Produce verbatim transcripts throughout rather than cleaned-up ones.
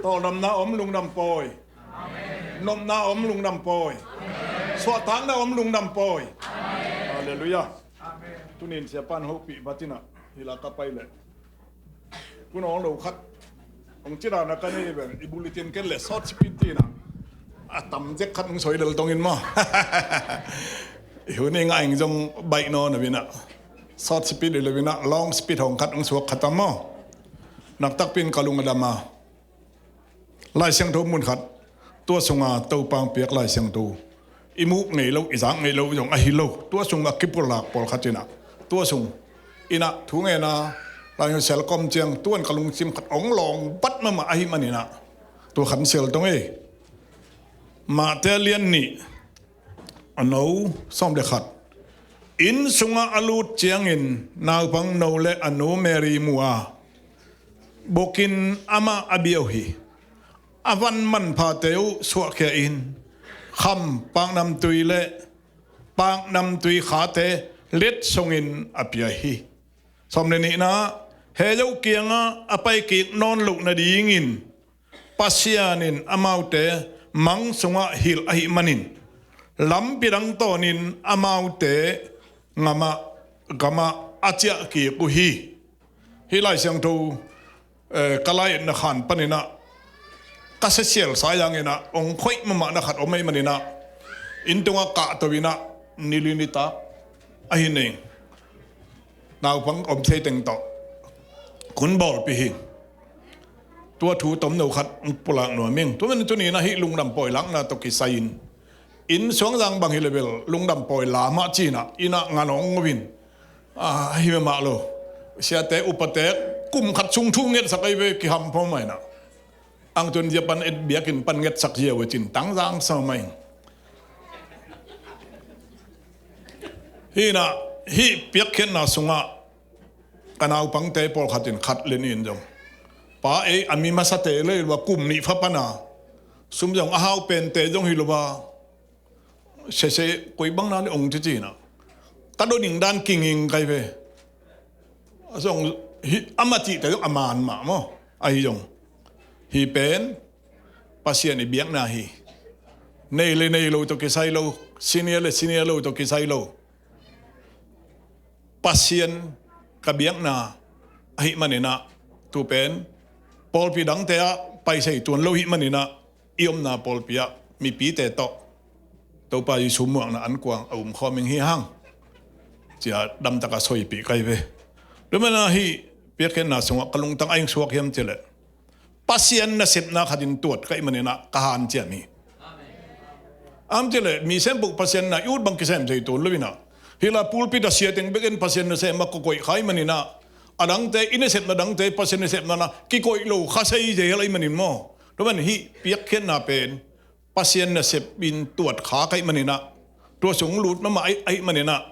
Tawldamna om lungdam pawi. Nopna om lungdam pawi. Suahtakna om lungdam pawi. Halleluiah. Tunin siapan hopih batinah hila ka pai leh, kun awng lo khat hong cidana ka nei ven. I bulletin ken le sawt sipit tinah a tam zek khat hong soi lel tongin maw? I hun i ngah ing zong baih nawn a vinah sawt sipit i lo vinah long sipit hong khat hong suak khat a maw? Naktakpin ka lung a dam a. Lai Siangtho mun khat, tua sunga Topa hong piak Lai Siangtho i muh ngei lo, i zak ngei lo zong ahi lo. Tua sung a kipulak pawlkhat inah, tua sung inah thu ngena Lai Siangtho selkom ciang tuan ka lungsim khat hong lawng bat mahmah ahi maninah tua khat sial tong ei. Mate lian nih, a no sawm le khat. Inn sungah a lut ciangin naupang no le a nu Mary mu a, bukin amah a bia uh hi. A van manphate uh suahkhia in kham paknamtui le paknamtui khate letsongin a pia hi. Sawm le nihna, he zo kiangah a paikik nawn loh nadingin Pasian in amaute mang sungah hilh ahih manin lampi dang tawnin amaute ngamah gamah a ciahkik uh hi. Hih Lai Siangtho, eh, ka lai-etna khan paninah ka sesial sa yanginah hong khoih mahmahna khat om ahih maninah inn tungah kahto inah nili nitak ahi ning. Naupang om thei teng tawh kun bawlpih hi. Tua thu tomno khat pulak nuam ing. Tua man tuninah hih lungdam pawi lakna tawh kisai-in inn suangzang bang hi le bel lungdam pawi la mah cinah innah ngan hong ngopin, ah, ahi mahmah lo. Siate upate kum khat sung thu ngetsak ahi ve, kiham pawh mah inah. Ang tun zia pan et biakinn pan ngetsak zia uh cin tangzang sa mah ing. Hinah hih piakkhiatna sungah ka naupangte pawlkhat in khat le nih in zong, pa ei a mi masate le hi lo a, kum nih fa pana sum zong a hau pente zong hi lo a, sese koi bang na le ong cici na ka do ding dan kinging kai ve. A zong hi ama cihte zong a man mah maw. Ahi zong hi pen Pasian i biakna hi. Nei le nei lo tawh kisai lo, senior le senior lo tawh kisai lo. Pasian ka biakna ahih maninah tu pen pawlpi dangte ah paisei tuan lo hih maninah i omna pawlpi ah mipite tawh Topa Jesu muakna ankuang a umkhawm ing hi hang. Cia damtaka soipih kai ve. Tua mana hih piakkhiatna sungah ka lungtang a ing suak hiam cileh Pasian nasepna khatin tuat ka hih maninah ka hanciam hi. Am cileh mi sempuk Pasian na i ut bang kisem sei tun lo inah hila pulpit a sia teng bekin Pasian nasem a kokoih kha hih maninah a dangte i nasepna dangte Pasian nasepna na kikoih lo kha sei zei hal ahih manin maw. Tua man hih piakkhiatna pen Pasian nasep in tuat kha ka hih maninah tua sung lut mahmah ahih maninah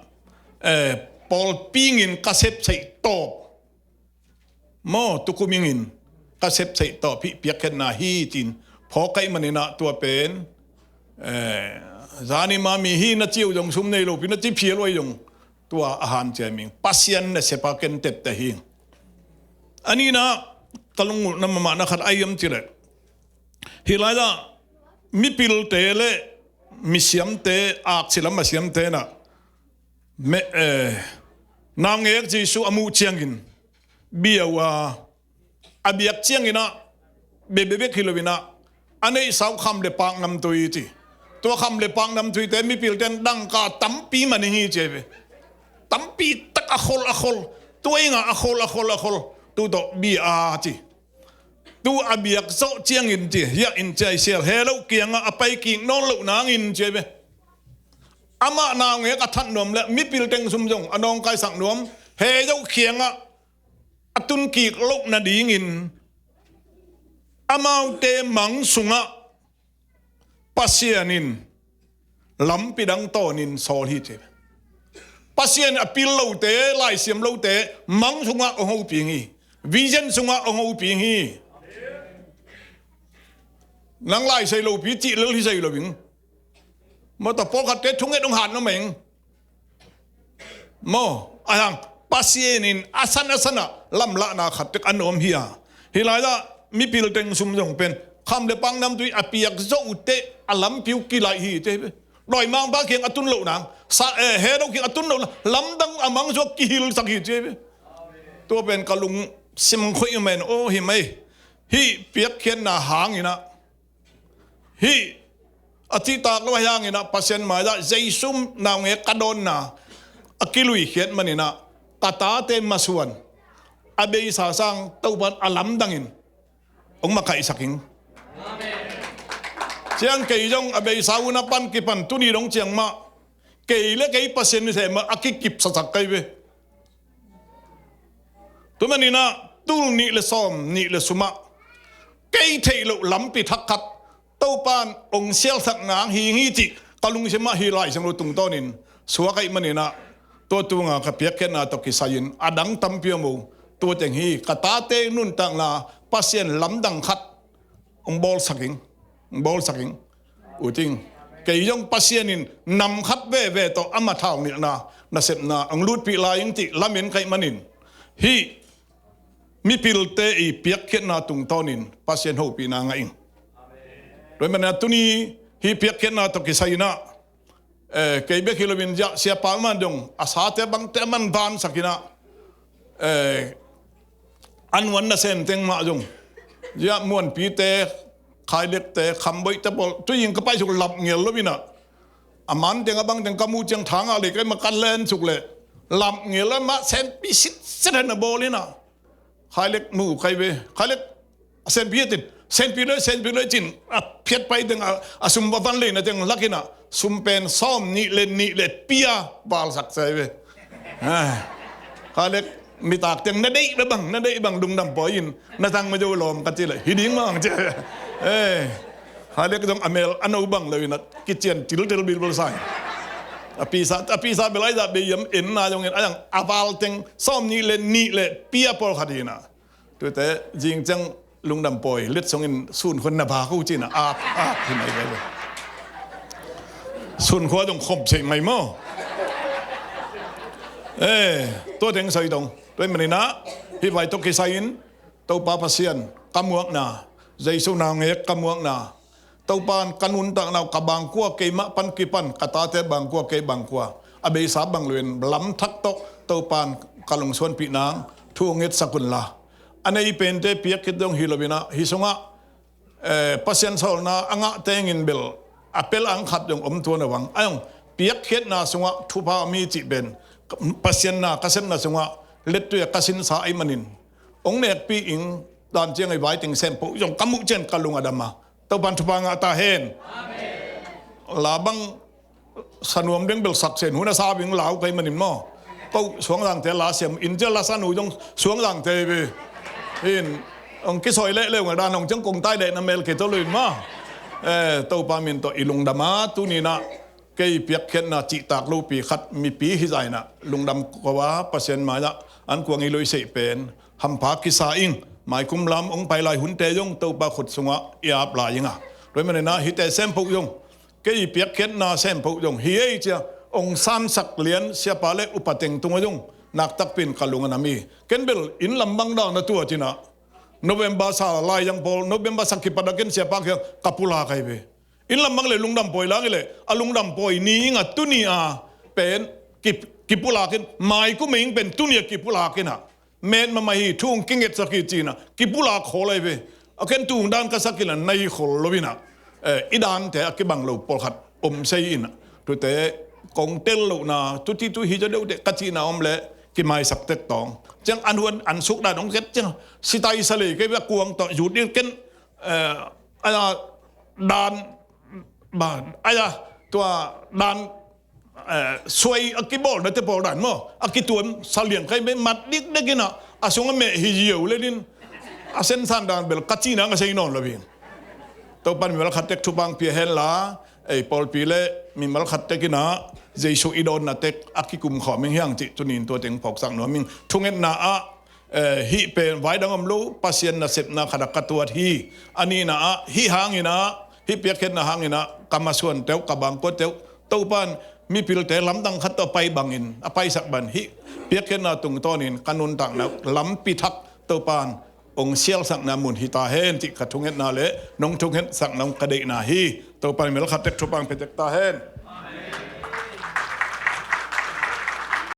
eh, pawlpi ngin ka sepseih tawp maw, tukum ingin ka sepseih tawp hih piakkhiatna hi cin phawk ka hih maninah tua pen eh, zani mami hi na ci uh zong sum nei lopi na ci phial uh ahi zong tua a hanciam ing. Pasian nasep a ken tepte hi. A nihna ka lungulhna mahmahna khat a hiam cileh hih lailah mipilte le misiamte aksi lam a siamte na naungek Jesu a muh ciangin bia uh a a biak cianginah bebebek hi loinah a neihsa uh kham le paknamtui ci. Tua kham le paknamtuite mipilte in dangka tampi man ing hi ci ahi ve. Tampi tak a khol a khol tua ingah a khol a khol a khol tu tawh bia a ci. Tu a biak zawh ciangin ci hiah in ci a i sial he loh kiangah a paikik nawn loh nangin ci ahi ve. Amah naungek a that nuam le mipil teng sum zong a nawngkaisak nuam he zoh kiangah a tunkik loh nadingin amaute mang sungah Pasian in lampi dang tawnin sawl hi ci. Pasian a pil lote laisiam lote mang sungah hong hoping hi. Vision sungah hong hoping hi. Nang lai sei lopi cih lel hi sei lo ing. Mawtaw pawlkhatte thunget hong hat nuam ing. Maw a hang Pasian in a san a sanah lamlahna khat tek a nuam hi a. Hih lailah mipil teng sum zong pen kham le pang namtui a piak zawh uh teh a lampi uh kilaih hi ci hi ve. Dawimangpa kiang a tun loh nang, sa, eh, Herod kiang a tun loh nang, lamdang a mang suak kihilsak hi ci hi ve. Tua pen ka lungsim khoih uh men aw hi mai. Hih piakkhiatna hang inah, hih a cihtak lo a hi hang inah Pasian mai-ah Jesu naungek ka dawnna a kiluikhiat man inah ka tate masuan a beisa sang Topan a lamdangin hong makaihsak ing. Ciang kei zong a beisa hun a pan kipan tuni dong ciang mah kei le kei Pasian i sem a kikipsasak kai ve. Tua man inah tul nih le sawm nih le sumah kei theih loh lampi thak khat Topan hong sialsak nang hi hi cih ka lungsim ah hi Lai Siangtho tungtawnin suak ahih man inah tua tunga ka piakkhiatna tawh kisai-in a dang tampi om uh. Tua teng hi ka tate nuntakna Pasian lamdang khat hong bawlsak ing, hong bawlsak ing. U Ting, kei zong Pasian in nam khat veve tawh ama thaunilhna nasepna hong lutpih lai ing cih lamen ka hih manin hih mipilte i piakkhiatna tungtawnin Pasian hopihna ngah ing. Tua ahih manin ah tuni hih piakkhiatna tawh kisai inah, eh, kei bek hi loin ziah siapa man zong a sate bangte a man vansak inah, eh, a nuan nasem teng mah zong ziah Muanpite, Khailekte, Khamboihte pawl tui-ing ka paisuk lap ngel lo inah a man teng a bang teng ka muh ciang thangah lei kai mah ka lensuk leh lap ngel lo mah senpi sitset hen a bawl inah Khailek mu kai ve. Khailek a senpi a tin, senpi loi, senpi loi cin a phiat pai teng a, a sum va van leina teng lak inah sum pen sawm nih le nih le pia valsak sai ve. Ah, Khailek mitak teng na deih bang, na deih bang lungdam pawi in na tang ma zo lawm ka ci le hi ding mang ci. Eh, Khailek zong a mel a no bang lo inah kician tiltel bilbel sai. A pisa, a pisa bel aizah bei yam en na zongin a yang a val teng sawm nih le nih le pia pawlkhat hi inah. Tuate zing ciang lungdam pawi letsongin sun khon na ba ko cina ap ap hi mai ve. Sun khua dong khom sei mai maw. Eh, tua teng sai dong. Tua ahih manin ah hih vai tawh kisai-in Topa Pasian ka muakna, Jesu naungek ka muakna, Topan ka nuntakna uh ka bangkua keimah pan kipan ka tate bangkua kei bangkua a beisa bang loin lamthak tawh Topan ka lungsuanpih nang thu ngetsak unla. A nei pente piak khit dong hi lo inah hih sungah, eh, Pasian sawlna a ngah tengin bel a pel ang khat dong om tuan a bang a zong piakkhiatna sungah thupha mi cih pen Pasian na ka sepna sungah lettui a ka sinsa ahih manin hong nekpih ing dan ciang ei vai teng sem poh zong ka muh cian ka lung a dam a. Topan thupha ngah ta hen. Amen. La bang sanuam deng bel saksen hun a sa bing lau kai manin maw. Ko suangzangte la siam in cia la sanu zong suangzangte ve. In hong kisawi leh leu ngal dan hong ciang kong tai leh na mel kei to luin maw. Eh, Topa min tawh i lungdam a tuninah kei piakkhiatna cihtak lopi khat mipi hi zainah lungdam ko a Pasian mai-ah an kuang i luiseih pen hampha kisa ing. Maikum lam hong pai lai hunte zong Topa khut sungah i ap lai ing a. Tua ahih maninah hihte sem poh zong kei piakkhiatna sem poh zong hi ei cia hong sansak lian siapa le upa teng tungah zong naktakpin ka lung a nam hi. Ken bel inn lam bang dang na tua cinah November sa lai zang pawl November sa kipat a ken siapa kiang ka pulak ahi ve. Inn lam bang le lungdam pawi lang hi leh a lungdam pawi ni ing a tuni a pen ki, kipulak in maikum ing pen tuni a kipulak inah met mahmah hi thu hong kingetsak hi cinah kipulak khawl ahi ve. A ken tu hong dan ka sak inah na hi khol lo inah, eh, i dante a kibang lo pawlkhat om sei inah tute kong tel lohna tuti tu hi zaw deuhteh ka cihna om leh kimaisak tek tawng ciang an huan an suk dan hong ket ciang sitai salei kei ve a kuang tawh zut ding ken, eh, a dan ban aia tua dan, eh, suai a kibawlnate pawl dan maw a kituam saliang kai be mat dikdek inah a sung a meh hi ziau le din a sensan dan bel ka cihna nga sei nawn lo in. Topan mimal khat tek thupha pia henla ei pawlpi le mimal khat tek inah Jesu i dawnna tek a kikum khawm ing hiang cih tunin tua teng phawksak nuam ing. Thungetna ah, eh, hih pen vai dang om lo Pasian nasepna khat a ka tuat hi. A nihna ah hih hang inah hih piakkhiatna hang inah ka masuante uh ka bangkuate uh Topan mipilte lamdang khat tawh a pai bangin a paisak ban hih piakkhiatna tungtawnin ka nuntakna uh lampi thak Topan hong sialsakna mun hi ta hen cih ka thungetna le nong thungetsakna hong ka deihna hi. Topa in mi khat tek thupha hong pia tek ta hen.